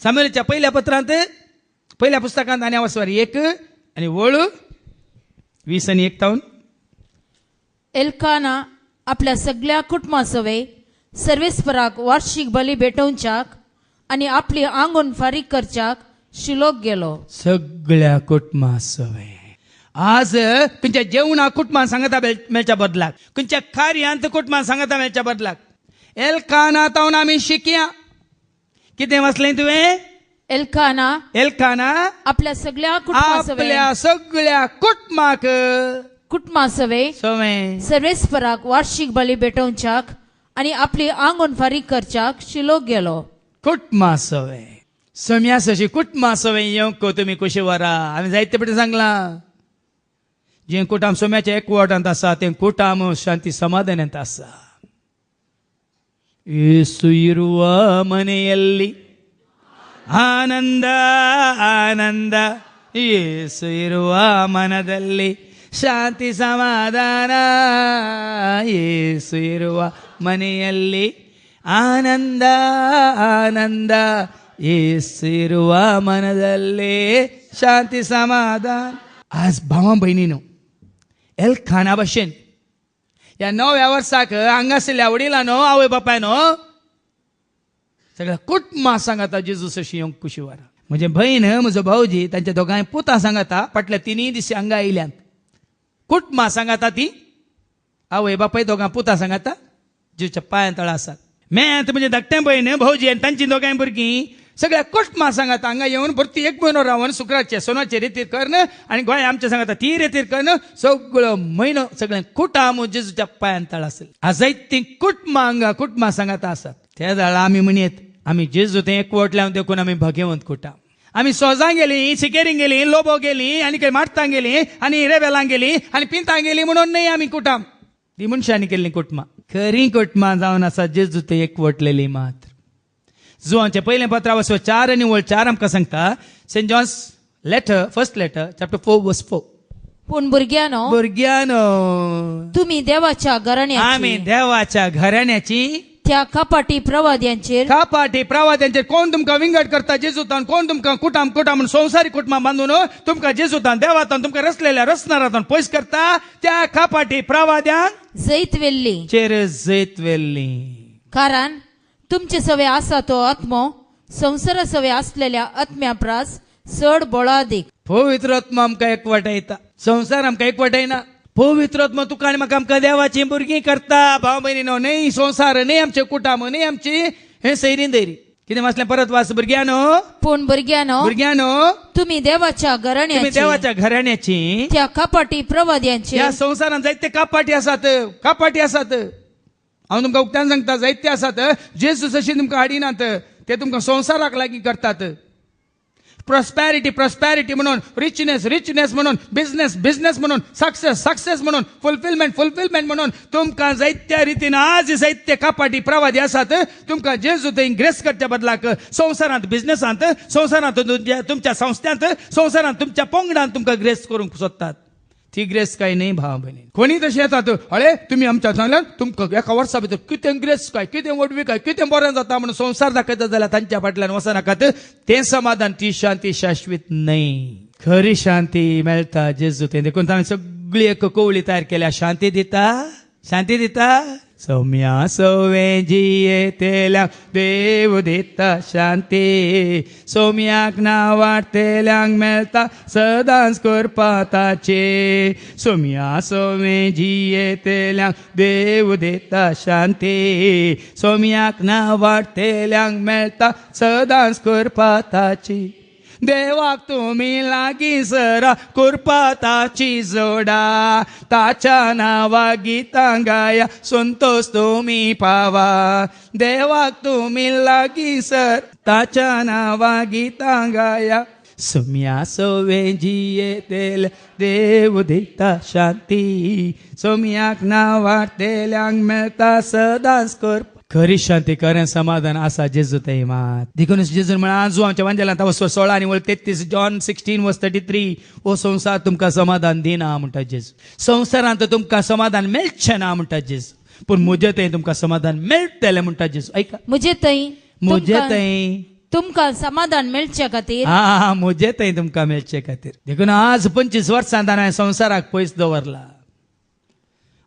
सामुएलाच्या पहिल्या पत्रांत, पहिल्या पुस्तकांत आनी वसवार 1 आनी वळ 20 आनी 1 तावन. एल्काना आपल्या सगळ्या कुटुंबा सवे सर्वेस्पराक वार्षिक बली भेटोवच्याक आनी आपली आंगून फारीक करच्याक शिलोक गेलो. सगळ्या कुटुंबा सवे. आज खंयच्या जेवणा कुटुंबान सांगता मेळच्या बदलाक, खंयच्या कार्यांत कुटुंबान सांगता मेळच्या बदलाक. एल्काना तावन आमी शिकया. कितें वाचलें तुवें? एल्काना एल्काना आपल्या सगळ्या कुटुंबा सवे आपल्या सगळ्या कुटुंबाक कुटुंबा सवे सवे सर्वेस्पराक वार्षिक बली भेटोवच्याक आनी आपली आंगून फारीक करच्याक शिलोक गेलो. कुटुंबा सवे सम्यास अशी कुटुंबा सवे येवंक तुमी कुशी वरा. हांवें जायते पटी सांगलां, जें कुटाम सोम्याच्या एकवटांत आसा तें कुटाम शांती समाधानांत आसा. ಯೇಸು ಇರುವ ಮನೆಯಲ್ಲಿ ಆನಂದ ಆನಂದ, ಯೇಸು ಇರುವ ಮನದಲ್ಲಿ ಶಾಂತಿ ಸಮಾಧಾನ, ಯೇಸು ಇರುವ ಮನೆಯಲ್ಲಿ ಆನಂದ ಆನಂದ, ಯೇಸು ಇರುವ ಮನದಲ್ಲಿ ಶಾಂತಿ समाधान. आज भावा भयणीनो, एल्काना भशेन ह्या 9व्या वर्साक हांगासरल्या वडिलांनो, आवय बापायनो, सगळ्या कुटुंबा सांगाता जेजू अशी येवंक कुशी वरा. म्हजे भयण, म्हजो भावजी, तांच्या दोगांय पुतां सांगाता फाटल्या 3 दीस हांगा आयल्यात. कुटुंबा सांगाता ती आवय बापाय दोगां पुतां सांगाता जेजूच्या पांयां तळा आसात. मेंत म्हणजे धाकटें भयण, भावजी आनी तांची दोगांय भुरगीं सगळ्या कुटुंबा सांगाता हांगा येवन भरती एक म्हयनो रावन शुक्रारचे सोनाचे रेतीर करून आनी गोंय आमच्या सांगाता ती रेतीर करून सगळो म्हयनो सगळें कुटाम जेजूच्या पांयां तळा आसलें. आज जायतीं कुटुंबां हांगा कुटुंबां सांगाता आसात. ते जाल्यार आमी म्हणयेत आमी जेजू तें एकवटल्यान देखून आमी भाग्यवंत कुटाम. आमी सोजां गेलीं, सिकेरींग गेलीं, लोबो गेलीं आनी खंय माटतां गेलीं आनी रेबेलां गेलीं आनी पिंतां गेलीं म्हणून न्हय आमी कुटाम. ती मनशांनी केल्लीं कुटुंबां. खरीं कुटुंबां जावन आसा जेजू तें एकवटलेलीं मात्र. जुवांचें पयलें पत्र वसो 4 आनी वळ 4 आमकां सांगता. Saint John's letter, first letter, chapter 4 verse 4. पूण भुरग्यानो, भुरग्यानो, तुमी देवाच्या घराण्याची, आमी देवाच्या घराण्याची त्या कपाटी प्रवाद्यांचेर, कपाटी प्रवाद्यांचेर कोण तुमकां विंगड करता जेजूतान, कोण तुमकां कुटाम कुटाम म्हणून संवसारी कुटुंबां बांदून तुमकां जेजूतान देवातान तुमकां रचलेल्या रचणारातान पयस करता, त्या कपाटी प्रवाद्यांक जैत वेल्ली, चेर जैत वेल्ली. कारण तुमचे सवे आसा तो आत्मो संवसारा सवे असलेल्या आत्म्या प्रास चड बळादीक. पवित्र आत्मा आमकां एकवटायता, संवसार आमकां एकवटायना. पवित्र आत्मा तुका आनी म्हाका आमकां देवाची भुरगीं करता. भाव भयणीनो, न्हय संवसार, न्हय आमचें कुटाम, न्हय आमची हें सैरीन दैरी. कितें वाचलें परत वाच. भुरग्यानो, पूण भुरग्यानो, भुरग्यानो, तुमी देवाच्या तुमी घराण्याची, देवाच्या घराण्याची त्या कपाटी प्रवाद्यांचे, ह्या संवसारांत जायते कपाटी आसात, कपाटी आसात. हांव तुमकां उक्त्यान सांगता, जायते आसात जेजू जशी तुमकां हाडिनात, ते तुमकां संवसाराक लागीं करतात. प्रॉस्पॅरिटी प्रॉस्पॅरिटी म्हणून, रिचनेस रिचनेस म्हणून, बिझनेस बिझनेस म्हणून, सक्सेस सक्सेस म्हणून, फुलफिलमेंट फुलफिलमेंट म्हणून तुमकां जायत्या रितीन आज जायते कपाटी प्रवादी आसात. तुमकां जेजू थंय ग्रेस करच्या बदलाक संवसारांत, बिझनेसांत, संवसारांत, तुमच्या संस्थ्यांत, संवसारांत, तुमच्या पंगडांत तुमकां ग्रेस करूंक सोदतात. ती ग्रेस काय न्हय भाव भयणी. कोणी तशें येतात, अळे तुमी आमच्या सांगल्यार तुमकां एका वर्सा भितर कितें ग्रेस काय, कितें व्हडवी काय, कितें बरें जाता म्हणून संवसार दाखयता जाल्यार तांच्या फाटल्यान वचनाकात. तें समाधान, ती शांती शाश्वत न्हय. खरी शांती मेळटा जेजू तें. देखून ताणें सगळी एक कोवळी तयार केल्या. शांती दिता, शांती दिता. सौम्या सवे जियेतेल्यांक देव दिता शांती, सौम्याक ना वाडटेल्यांक मेळटा सदांच करपा ताचे. सौम्या सवे जियेतेल्यांक देव दिता शांती, सौम्याक ना वाडटेल्यांक मेळटा सदांच करपा ताची. देवाक तुमी लागीं सरा, कृपा ताची जोडा, ताच्या नांवा गितां गाया, संतोष तुमी पावा. देवाक तुमी लागीं सर, ताच्या नांवा गितां गाया, सोम्या सवे जियेतेल्या देव दिता शांती, सोम्याक ना वाडटेल्यांक मेळटा सदांच करपा. खरी शांती, खरें समाधान आसा जेजू थंय मात. देखूनच जेजून म्हळां आजू आमच्या वांजेलांत वसो 16 आनी वळ 33, जॉन 16 वर्स 33, हो संवसार तुमकां समाधान दिना म्हणटा जेजू. संवसारांत तुमकां समाधान मेळचें ना म्हणटा जेजू, पूण म्हजे थंय तुमकां समाधान मेळटलें म्हणटा जेजू. आयका, म्हजे थंय, म्हजे थंय तुमकां समाधान मेळचे खातीर. हा, म्हजे थंय तुमकां मेळचे खातीर. देखून आज 25 वर्सां हांवें संवसाराक पयस दवरला.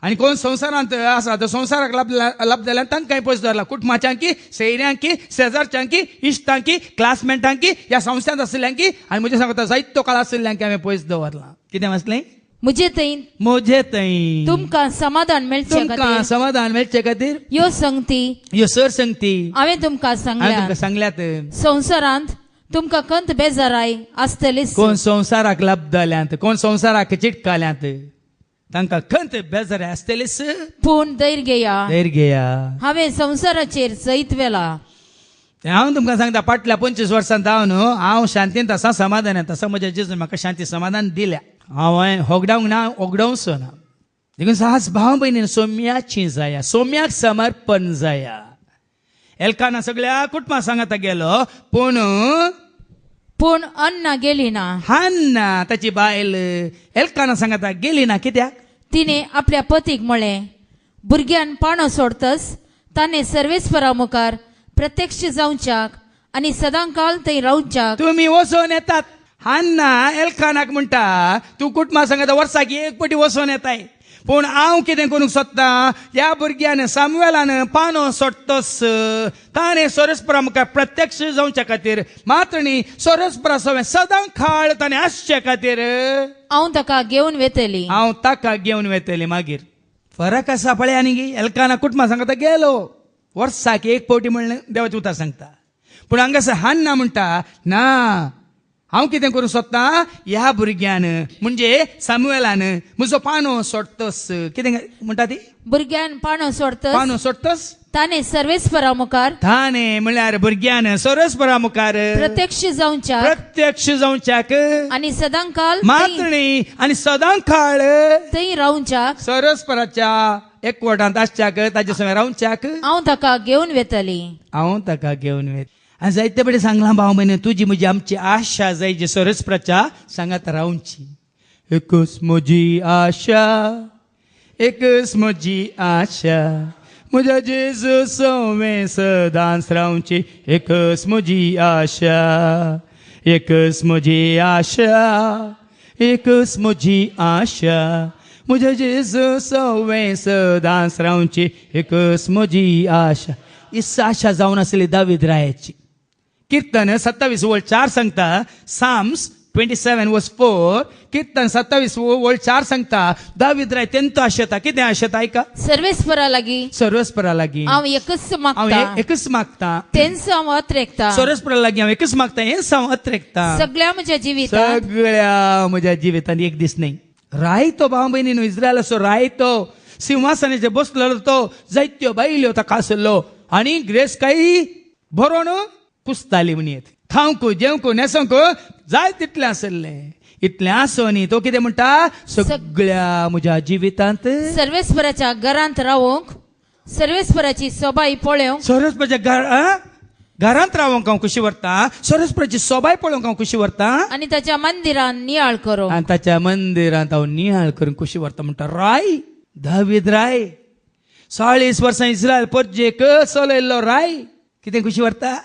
आनी कोण संवसारांत आसा तो संवसाराक लाभ जाल्यार तांकांय पयस दवरला. कुटुंबाच्यांकी, सोयऱ्यांकी, शेजारच्यांकी, इश्टांकी, क्लासमेटांकी, ह्या संस्थांत आशिल्ल्यांकी आनी म्हजें सांगता जायतो काळ आशिल्ल्यांकी हांवें पयस दवरला. कितें वाचलें? म्हजे थंय, म्हजे थंय तुमकां समाधान मेळचे तुमकां खातीर, समाधान मेळचे खातीर ह्यो संगती, ह्यो सर संगती हांवें तुमकां हांवें सांगल्या. तुमकां सांगल्यात. संवसारांत तुमकां कंत बेजाराय आसतलीच. कोण संवसाराक लब्दल्यांत, कोण संवसाराक चिटकाल्यांत, तांकां खंत बेजाराय आसतलीच. पूण धैर्य घेया, धैर्य घेया, हांवें संवसाराचेर जैत व्हेला. हांव तुमकां सांगता, फाटल्या 25 वर्सां जावन हांव शांतींत आसा, समाधानांत आसा. म्हज्या जेजून म्हाका शांती समाधान दिल्या. हांवें होगडावंक ना, होगडावचो ना. देखून साहस भाव भयणीन सोम्याची जाया, सोम्याक समर्पण जाया. एल्काना सगळ्या कुटुंबा सांगाता गेलो, पूण पूण अन्ना गेली ना. हान्ना ताची बायल एल्काना सांगाता गेली ना. कित्याक? तिणे आपल्या पतीक म्हळें, भुरग्यान पाणो सोडतस ताणें सर्वेस्परा मुखार प्रत्यक्ष जावच्याक आनी सदांकाल थंय रावच्याक. तुमी वचोन येतात. हान्ना एल्कानाक म्हणटा, तूं कुटुंबा सांगाता वर्साक एक पटी वचोन येताय, पूण हांव कितें करूंक सोदता, ह्या भुरग्यान सामुएलान पानो सोडतस ताणें सोरसपरा मुखार प्रत्यक्ष जावच्या खातीर, मात्र न्ही सोरसपरा सवें सदां काळ ताणें आसचे खातीर हांव ताका घेवन वेतली. हांव ताका घेवन वेतली. मागीर फरक आसा पळय. आनी एल्काना कुटुंबा सांगता गेलो वर्साक एक फावटी म्हणलें देवाचें उतर सांगता, पूण हांगासर हान्ना म्हणटा ना, हांव कितें करूंक सोदता, ह्या भुरग्यान म्हणजे सामुएलान म्हजो पानो सोडतस. कितें म्हणटा ती? भुरग्यान पानो सोडतस, पानो सोडतस ताणें सर्वेस्परा मुखार, ताणें म्हणल्यार भुरग्यान सर्वेस्परा मुखार प्रत्यक्ष जावच्याक, प्रत्यक्ष जावच्याक आनी सदांकाल मात्र न्ही आनी सदांकाळ थंय रावच्याक, सर्वेस्पराच्या एकवटांत आसच्याक, ताजे सवें रावच्याक हांव ताका घेवन वेतली. हांव ताका घेवन वेत. आनी जायते पडे सांगलां भाव भयणी, तुजी म्हजी आमची आशा जाय जी सरस्पराच्या सांगात रावची. एकच म्हजी आशा, एकच म्हजी आशा, म्हज्या जेजू सवें सदांच रावची. एकच म्हजी आशा, एकच म्हजी आशा, एकच म्हजी आशा, म्हज्या जेजू सवें सदांच रावची. एकच म्हजी आशा. ही आशा जावन आसली दावीद रायाची. कीर्तन 27:4 सांगता, Psalms 27:4, कीर्तन 27:4 सांगता, दावीद राय तेंतो आशेता. कितें आशेता आयका? सर्वेस्परा लागीं, सर्वेस्परा लागीं हांव एकच मागता, हांव एकच मागता, तेंच हांव अत्रेकता. सर्वेस्परा लागीं हांव एकच मागता, हेंच हांव अत्रेकता सगळ्या म्हज्या जिवितांत, सगळ्या म्हज्या जिवितांत. एक दीस न्ही, रायतो भाव भयणीनो, इस्रायलाचो रायतो सिंहासनाचेर बसलेलो तो, जायत्यो बायल्यो ताका आसलो आनी ग्रेस काही भरोन कुसताली म्हणयेत. खावंक, जेवंक, न्हेसोंक जाय तितलें आसलें. इतलें आसूं न्ही तो कितें म्हणटा, सगळ्या म्हज्या जिवितांत सर्वेस्पराच्या घरांत रावंक, सर्वेस्पराची सोबाय पळोवंक, सर्वेस्पराच्या घरांत रावंक हांव खुशी व्हरता, सर्वेस्पराची सोबाय पळोवंक हांव खुशी व्हरता, आनी ताच्या मंदिरांत नियाळ करूं, आनी ताच्या मंदिरांत हांव नियाळ करून खुशी व्हरता. म्हणटा राय दावीद राय, 40 वर्सां इस्रायल परजेक चलयल्लो राय, कितें खुशी व्हरता?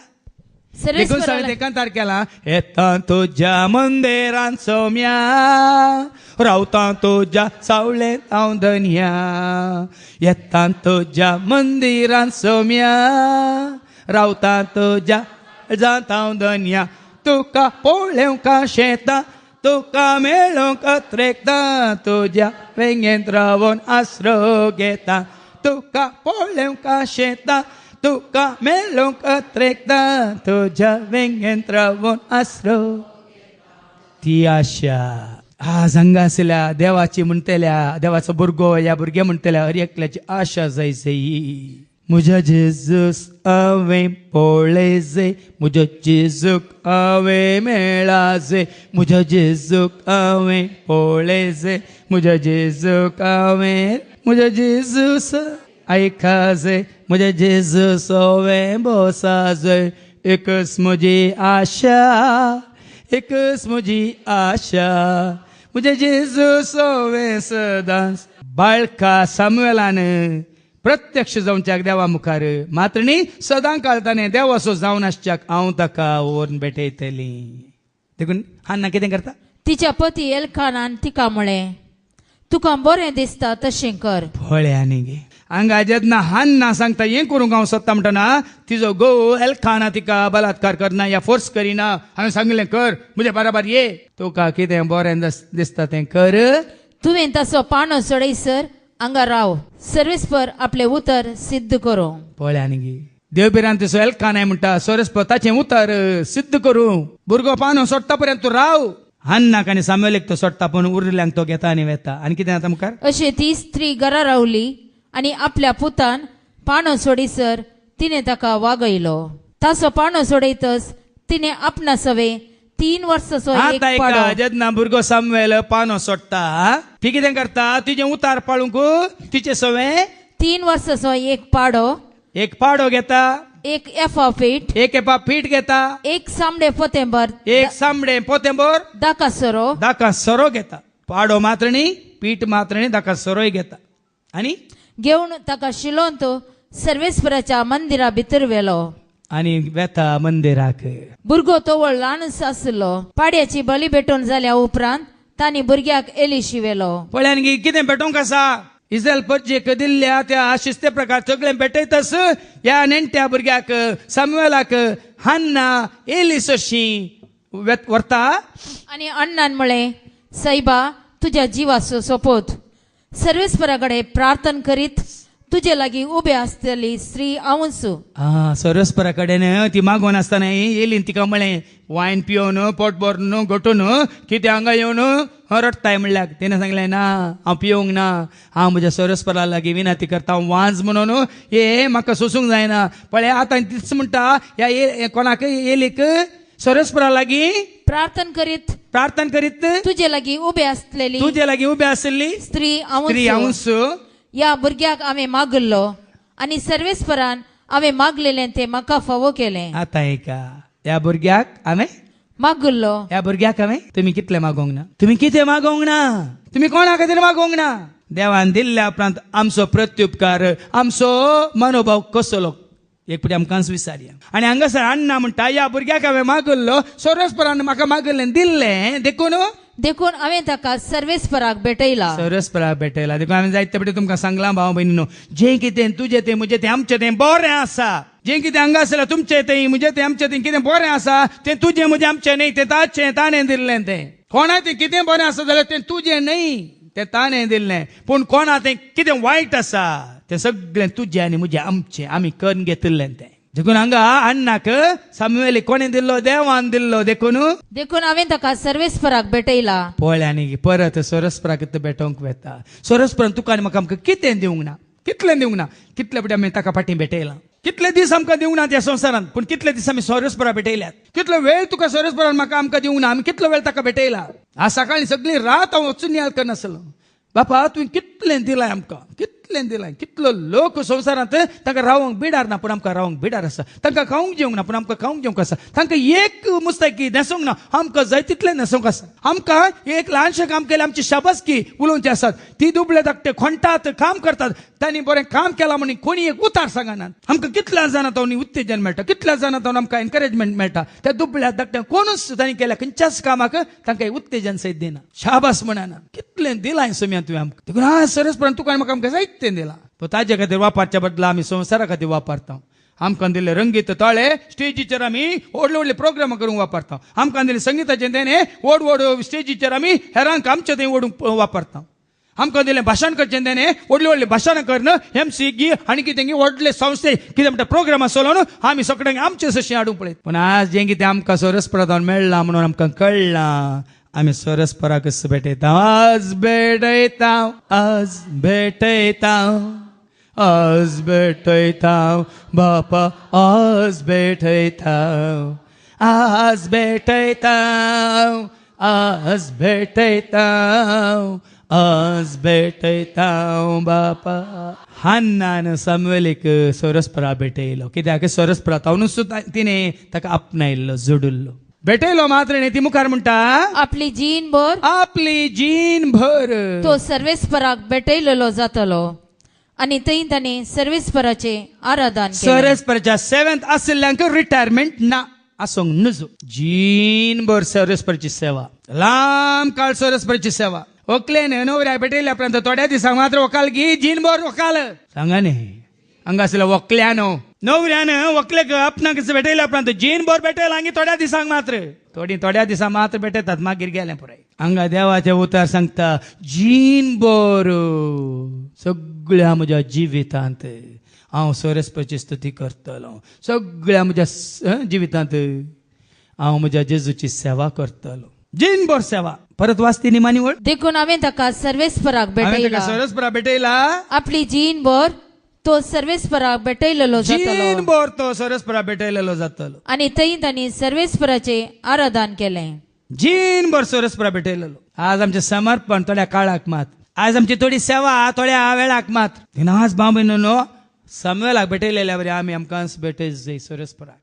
देखून सगळें एकांतार केला, येता तुज्या मंदिरांत सोम्या, रावता तुज्या सावळेंत हांव धनया, येता तुज्या मंदिरांत सोम्या, रावता तुज्या जात हांव धनया, तुका पळोवंक शेता, तुका मेळोवंक अत्रेकता, तुज्या वेंगेंत रावन आसरो घेता, तुका पळोवंक शेता, तुका मेळोवंक अत्रेकता, तुज्या वेंगेंत रावन आसरो. ती आशा आज हांगा आसल्या देवाची म्हणटल्या, देवाचो भुरगो ह्या भुरग्या म्हणटल्या हर एकल्याची आशा जाय जाय. म्हज्या जेजूस हांवें पळयजे, म्हज्या जेजूक हांवें मेळाजे, म्हज्या जेजूक हांवें पळयजे, म्हज्या जेजूक हांवें, म्हज्या जेजूस आयकाजे, म्हज्या जेजूस हांवें बसाजे. एकच म्हजी आशा, एकच म्हजी आशा, म्हज्या जेजूस हांवें सदांच. बाळका सामुएलान प्रत्यक्ष जावच्याक देवा मुखार मात्र न्ही सदां काळ ताणें देवाचो जावन आसच्याक हांव ताका व्हरून भेटयतली. देखून हान्ना कितें करता? तिच्या पती एलकानान तिका म्हळें, तुका बरें दिसता तशें कर. पळया न्ही गे, हांगा जेन्ना हान्ना सांगता हें करूंक हांव सोदता म्हणटना तिजो घोव एलकाना तिका बलात्कार करना या फोर्स करिना. हांवें सांगलें कर, म्हजे बराबर ये, तुका कितें बरें दिसता तें कर. तुवें ताचो पाणो सोडयसर हांगा राव, सर्वेस्पर आपलें उतर सिद्ध करूं. पळया न्ही गे, देवभिरांतीचो एलकानाय म्हणटा सर्वेस्पर ताचें उतर सिद्ध करूं. भुरगो पानो सोडटा पर्यंत तूं राव. हान्नाक आनी सामुएलाक तो सोडटा, पूण उरिल्ल्यांक तो घेता आनी वेता. आनी कितें जाता मुखार? अशें ती स्त्री घरा रावली आनी आपल्या पुतान पाणो सोडीसर तिणें ताका वागयलो. ताचो पाणो सोडयतच तिणें आपणा सवे 3 वर्सांचो एक पाडो. जेन्ना भुरगो सामुएल पानो सोडटा ती कितें करता? तिजें उतार पाळूंक तिचे सवे 3 वर्सांचो एक पाडो, एक पाडो घेता, एक एफा पीठ, एक एफा पीठ घेता, एक सामडे पोतेंबर, एक सामडे पोतेंबर, दाका सोरो, दाका सोरो घेता. पाडो मात्र न्ही, पीठ मात्र न्ही, दाका सोरोय घेता. आनी घेवन ताका शिलोंत सर्वेस्पराच्या मंदिरा भितर व्हेलो आनी वेता मंदिराक. भुरगो तवळ ल्हानच आसलो. पाड्याची बली भेटोवन जाल्या उपरांत तांणी भुरग्याक एलिशी व्हेलो. पळयान गी कितें भेटोवंक आसा? इस्रायल परजेक दिल्ल्या त्या शिस्ते प्रकार सगळें भेटयतस ह्या नेणट्या भुरग्याक सामुएलाक हान्ना एलिस अशी व्हरता. आनी अण्णान म्हळें, सायबा तुज्या जिवाचो सोपोत, सर्वेस्परा कडेन प्रार्थना करीत तुजे लागीं उबे आसतली स्त्री हांवूच. सर्वेस्परा कडेन ती मागून आसतना येली तिका म्हळें, वायन पिवन पोट भरून घटून कितें हांगा येवन रडटाय म्हणल्यार. तिणें सांगलें, ना हांव पिवंक ना, हांव म्हज्या सर्वेस्परा लागीं विनंती करता, हांव वांज म्हणून हे म्हाका सोसूंक जायना. पळय आतां तीच म्हणटा ह्या कोणाक येलीक सर्वेस्परा लागीं प्रार्थना करीत, प्रार्थना करीत तुजे लागीं उबे आसलेली, तुजे लागीं उबे आसलेली स्त्री हांवूच. ह्या भुरग्याक हांवें मागल्लो आनी सर्वेस्परान हांवें मागलेलें तें म्हाका फावो केलें. आतां एका ह्या भुरग्याक हांवें मागल्लो, ह्या भुरग्याक हांवें. तुमी कितले मागोंक ना? तुमी कितें मागोंक ना? तुमी कोणा खातीर मागोंक ना? देवान दिल्ल्या उपरांत आमचो प्रत्युपकार, आमचो मनोभाव कसलो एक पटी आमकांच विचारया. आनी हांगासर अण्णा म्हणटा ह्या भुरग्याक हांवें मागल्लो, सर्वेस्परान म्हाका मागल्लें दिल्लें, देखून देखून हांवें ताका सर्वेस्पराक भेटयला. सर्वेस्पराक भेटयला. देखून हांवें जायते पटी तुमकां सांगलां भाव भयणीनो, जें कितें तुजें तें म्हजें तें आमचें तें बरें आसा. जें कितें हांगा आसलें तुमचें तें म्हजें तें आमचें तें कितें बरें आसा तें तुजें म्हजें आमचें न्ही, तें ताचें ताणें दिल्लें. तें कोणा तें कितें बरें आसा जाल्यार तें तुजें न्ही, तें ताणें दिल्लें. पूण कोणा तें कितें वायट आसा तें सगळें तुजें आनी म्हजें आमचें, आमी करून घेतिल्लें तें. देखून हांगा अण्णाक सामुएलाक कोणें दिल्लो? देवान दिल्लो. देखून देखून हांवें ताका सर्वेस्पराक भेटयला. पळय आनी परत सर्वेस्पराक भेटोवंक वेता. सर्वेस्परान तुका आनी म्हाका आमकां कितें दिवंक ना, कितलें दिवंक ना, कितले पटी आमी ताका फाटीं भेटयला, कितले दीस आमकां दिवंक ना त्या संवसारांत, पूण कितले दीस आमी सर्वेस्पराक भेटयल्यात, कितलो वेळ तुका सर्वेस्परान म्हाका आमकां दिवंक ना, आमी कितलो वेळ ताका भेटयला. आज सकाळीं सगळी रात हांव वचून याद करनासलो, बापा तुवें कितलें दिलां आमकां, कितलें दिलां. कितलो लोक संवसारांत तांकां रावंक बिडार ना, पूण आमकां रावंक बिडार आसा. तांकां खावंक जेवंक ना, पूण आमकां खावंक जेवंक आसा. तांकां एक मुस्तायकी न्हेसूंक ना, आमकां जाय तितलें न्हेसूंक आसा. आमकां एक ल्हानशें काम केलें आमची शाबासकी उलोवची आसात. ती दुबळे धाकटे खोंटात काम करतात, तांणी बरें काम केलां म्हणून कोणी एक उतार सांगनात. आमकां कितल्या जाणां तांणी उत्तेजन मेळटा, कितल्या जाणां तांणी आमकां एनकरेजमेंट मेळटा. त्या दुबळ्या धाकट्या कोणूच तांणी केल्या खंयच्याच कामाक तांकां उत्तेजन सयत दिना, शाबास म्हणना. कितलें दिलां सम्या तुवें आमकां. देखून हा सरसपणान तुका म्हाका आमकां जायतें दिलां, पूण ताजे खातीर वापरच्या बदला आमी संवसारा खातीर वापरता. आमकां दिल्ले रंगीत ताळे स्टेजीचेर आमी व्हडले व्हडले प्रोग्राम करूंक वापरता. आमकां दिल्ले संगिताचें तेणें व्हड व्हड स्टेजीचेर आमी हेरांक आमचें थंय ओडूंक वापरता. आमकां दिलें भाशण करचें तेणें व्हडले व्हडले भाशणां करून एम सी गी आनी कितें व्हडले संस्थे कितें म्हणटा प्रोग्राम आसलो न्हू आमी सगळ्यांक आमचें जशें हाडूंक पळयत. पूण आज जें कितें आमकां सरस्परान मेळ्ळां म्हणून आमकां कळ्ळां, आमी सरस्पराकच भेटयता. आज भेटयता, आज भेटयता, आज भेटयता बापा, आज भेटयता, आज भेटयता, आज भेटयता, आज भेटयता बापा. हान्नान सामुएलाक सरस्परा भेटयलो. कित्याक? सरस्परा तावनूच तिणें ताका आपणायल्लो, जोडिल्लो. भेटयलो मात्र न्ही, ती मुखार म्हणटा आपली जीण भर, आपली जीण भर तो सर्वेस्पराक भेटयलेलो जातलो आनी थंय ताणें सर्वेस्पराचें आराधन केलें. सरस्परच्या सेवेंत आशिल्ल्यांक रिटायरमेंट ना आसूंक नुजो. जीनभर सरस्परची सेवा, लांब काळ सरस्परची सेवा. वकलेन नवऱ्याक भेटयल्या उपरांत थोड्या दिसांक मात्र वकाल की जीनभर वकाल सांगा न्ही. हांगा आसल्या वकल्यानो नवऱ्यान वकलेक आपणाक भेटयल्या उपरांत जीनभर भेटयला आनी थोड्या दिसांक मात्र, थोडी थोड्या दिसांक मात्र भेटयतात, मागीर गेलें पुराय. हांगा देवाचें उतर सांगता जीनभर सगळ्या म्हज्या जिवितांत हांव सरस्पची स्तुती करतलो, सगळ्या म्हज्या जिवितांत हांव म्हज्या जेजूची सेवा करतलो, जीनभर सेवा. परत वाचती निमानी वळ. देखून हांवें ताका सर्वेस्पराक हांवें ताका भेटयला. सरस्परा भेटयला. आपली जीणभर तो सर्वेस्पराक भेटयलेलो जातलो. जीनभर तो सरस्परा भेटयलेलो जातलो. आनी थंय तांणी सर्वेस्पराचें आराधन केलें. जीनभर सरस्परा भेटयलेलो. आज आमचें समर्पण थोड्या काळाक मात, आज आमची थोडी सेवा थोड्या वेळाक मात. आज भाव भयणींनो, सामुएलाक भेटयलेल्या बरी आमी आमकांच भेटय जाय सरस्पराक.